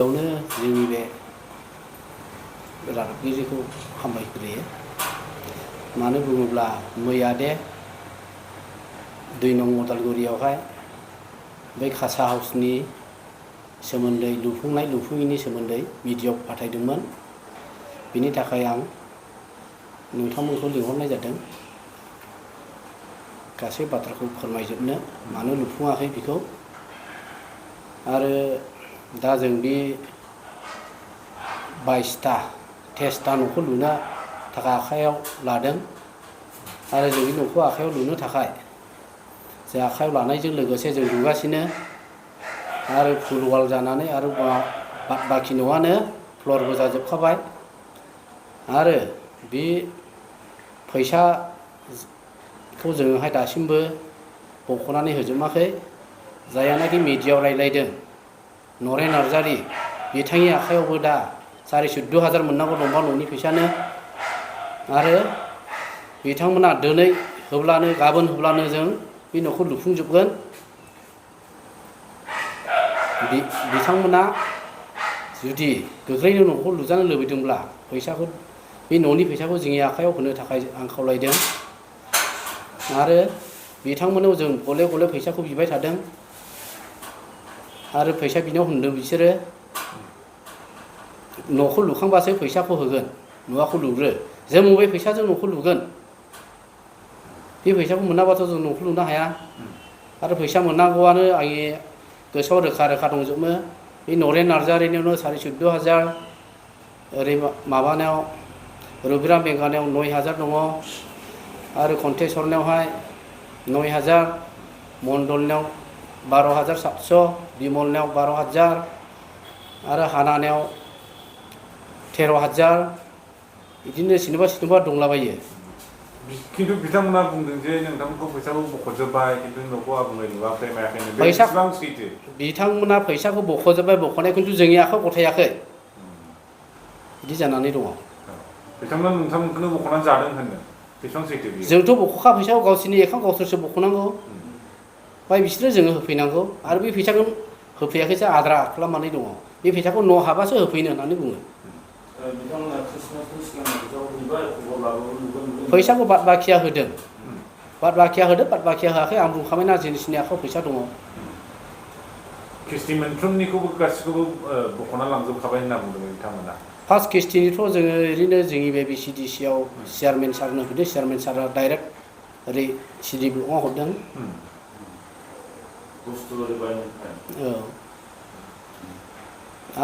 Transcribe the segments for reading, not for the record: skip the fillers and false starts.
बेयावनो जोंनि बे रादाबगिरिखौ हामबायग्रोयो। मानो बुङोब्ला मैया दे 2 नं उदालगुरियावहाय बै कासा हाउसनि सोमोन्दै लुफुंनाय लुफुङैनि सोमोन्दै भिडिअ फाथायदोंमोन। बिनि थाखाय आं नोंथांमोनखौ लिंहरनाय जादों गासै बाथ्राखौ फोरमायजोबनो मानो लुफुङाखै बेखौ। आरो दा जों बे 22टा 23टा न'खौ लुनो थाखाय आखायाव लादों। आरो जों बे न'खौ आखायाव लुनो थाखाय जों आखायाव लानायजों लोगोसे जों लुगासिनो। आरो फुल वाल जानानै आरो बाखि न'आनो फ्लरबो जाजोबखाबाय। आरो बे फैसाखौ जोङोहाय दासिमबो बख'नानै होजोबाखै। जायानाखि मिडियायाव रायलायदों नरेन नार्जारि बिथांनि आखायावबो दा 14,000 मोननांगौ दंबा न'नि फैसानो। आरो बिथांमोना दिनै होब्लानो गाबोन होब्लानो जों बे न'खौ लुफुंजोबगोन। बिथांमोना जुदि गोख्रैनो न'खौ लुजानो लुबैदोंब्ला फैसाखौ बे न'नि फैसाखौ जोंनि आखायाव होनो थाखाय आं खावलायदों। आरो बिथांमोनाव जों गले गले फैसाखौ बिबाय थादों। आरो फैसा बिनायाव होनदों बिसोरो न'खौ लुखांबासो फैसाखौ होगोन, न'खौ लुग्रो। जों बबे फैसाजों न'खौ लुगोन? बे फैसाखौ मोनाबाथ' जों न'खौ लुनो हाया। आरो फैसा मोननांगौआनो आंनि गोसोआव रोखा रोखा दंजोबो। बे नरेन नार्जारिनियावनो 14,000, ओरै माबानायाव रबिराम बेंगानायाव 9,000 दङ। आरो कन्टेस्वरनियावहाय 9,000, मण्डलनियाव 12,700, बिमलनियाव 12,000 आरो हानानियाव 13,000 बिदिनो सोरनिबा दंलाबायो। खिन्थु बिथांमोना बुंदों जे नोंथांमोनखौ फैसाखौ बख'जोब्बाय खिन्थु न'खौ आबुङै लुवाखै मायाखैनो। बे बेसेबां सैथो? बिथांमोना फैसाखौ बख'जोब्बाय बख'नाय खिन्थु जोंनि आखायाव गथायाखै। बिदि जानानै दङ। बिथांमोना नोंथांमोनखौनो बख'नानै जादों होनदों। बेसेबां सैथो बेयो? जोंथ' बख'खा फैसाखौ गावसोरनि एकाउन्ट गावसोरसो बख'नांगौ। ओमफ्राय बिसोरो जोङो होफैनांगौ। आरो बे फैसाखौ होफैयाखैसो आद्रा खालामनानै दङ। बे फैसाखौ न' हाबासो होफैनो होननानै बुङो। फैसाखौ बाद बाखिया होदों। बाद बाखिया होदों, बाद बाखिया होआखै आं बुंखाबायना जिनिसनि आखायाव फैसा दङ। किस्ति मोनफ्रोमनिखौबो गासिखौबो बख'ना लांजोबखाबाय होनना बुंदों बिथांमोना। फार्स्ट किस्तिनिथ' जोङो ओरैनो जोंनि बे BCDCआव चेयारमेन सारनो होदों। चेयारमेन सारा डाइरेक्ट ओरै CD ब्लकआव हरदों। औ।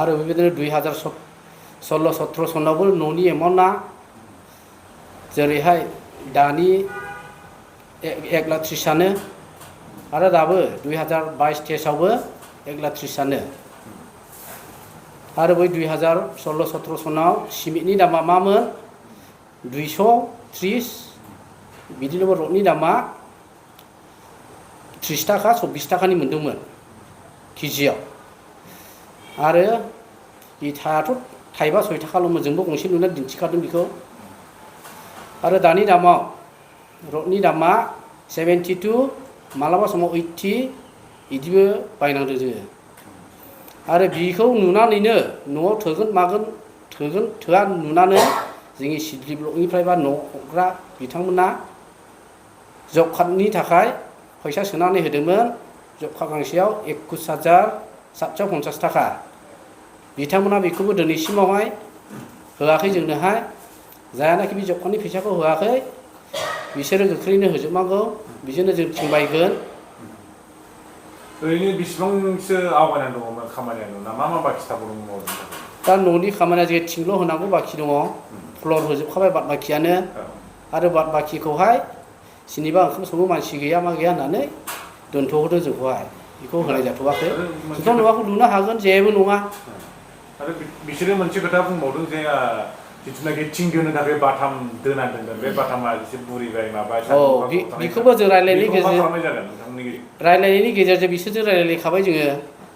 आरो बेबायदिनो 2016-17 सनावबो न'नि एमाउन्टआ जेरैहाय दानि 1,30,000आनो आरो दाबो 2022-23आवबो 1,30,000आनो। आरो बै 2016-17 सनाव सिमेन्टनि दामा मामोन? 230 बिदिनो रडनि दामा 30 थाखा 24 थाखानि मोनदोंमोन केजियाव। आरो इथायाथ' थाइबा 6 थाखाल'मोन। जोंबो गंसे लुना दिन्थिखादों बेखौ। आरो दानि दामाव रडनि दामा 72 मालाबा समाव 80 बिदिबो बायनांदों जोङो। आरो बिखौ नुनानैनो न'आव थोगोन मागोन थोगोन थोआ नुनानै जोंनि CD ब्लकनिफ्राय बा न' हरग्रा बिथांमोना जब कार्डनि थाखाय फैसा सोनानै होदोंमोन। जब कार्ड गांसेयाव 21,750 थाखा। बिथांमोना बेखौबो दिनैसिमावहाय होआखै जोंनोहाय। जायानाखि बे जब कार्डनि फैसाखौ होआखै बिसोरो गोख्रैनो होजोबनांगौ। बिजोंनो जों थिंबायगोन। ओरैनो बेसेबांसो आवगायनानै दङमोन खामानिया न'ना? मा बाखि थाबावदोंमोन? दा न'नि खामानिया जे थिंल' होनांगौ बाखि दङ। फ्लर होजोबखाबाय बाद बाखियानो। आरो बाद बाखिखौहाय सोरनिबा ओंखाम सङो मानसि गैया मा गैया होननानै दोनथ'हरदों जोंखौहाय। बेखौ होनाय जाथ'वाखै। जोंथ' न'खौ लुनो हागोन जेबो नङा। आरो बिसोरो मोनसे खोथा बुंबावदों जे जिथुनाखि थिं दोननो थाखाय बाथाम दोना दोनदों बे बाथामा एसे बुरिबाय माबाय। बेखौबो जों रायलायनायनि गेजेरजों बिसोरजों रायलायखाबाय जोङो।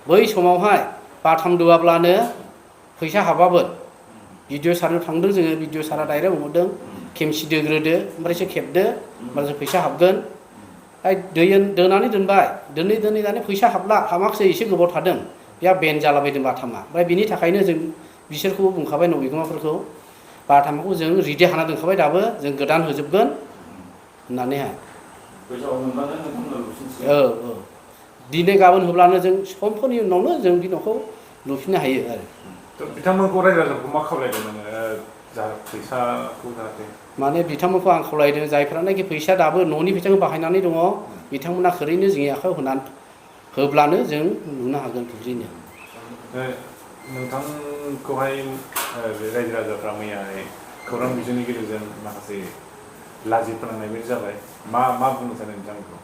बै समावहाय बाथाम दोआब्लानो फैसा हाबाबो। भिडिअ सारनो थांदों जोङो। भिडिअ सारा डाइरेक्ट बुंहरदों खेमसि दोग्रोदो ओमफ्रायसो खेबदो होमब्लासो फैसा हाबगोन। दोनानै दोनबाय। दोनै फैसा हाबला हाबाखिसै एसे गोबाव थादों। बेहा बेन जालाबायदों बाथामा ओमफ्राय बिनि थाखायनो जों बिसोरखौ बुंखाबाय न' बिगोमाफोरखौ बाथामखौ जों रेडि हाना दोनखाबाय दाबो जों गोदान होजोबगोन होननानैहाय दिनै गाबोन होब्लानो जों समफोरनि उनावनो जों बे न'खौ लुफिननो हायो आरो बिथांमोनखौ रायजो राजाखौ मा खावलायदों नोङो जा फैसाखौ जाहाथे माने बिथांमोनखौ आं खावलायदों जायफ्रानाखि फैसा दाबो न'नि फैसाखौ बाहायनानै दङ बिथांमोना ओरैनो जोंनि आखायाव होब्लानो जों लुनो हागोन बुजिनो नोंथांखौहाय रायजो राजाफ्रा मैयाहाय खौरां बिजोंनि गेजेरजों माखासे लाजि फोनांनाय जाबाय मा बुंनो सानो बिथांमोनखौ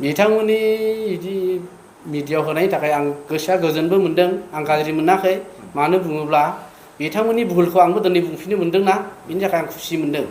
बिथांमोननि बिदि मिडियायाव होनायनि थाखाय आं गोसोआ गोजोनबो मोनदों आं गाज्रि मोनाखै मानो बुङोब्ला बिथांमोननि भुलखौ आंबो दिनै बुंफिननो मोनदोंना बिनि थाखाय आं खुसि मोनदों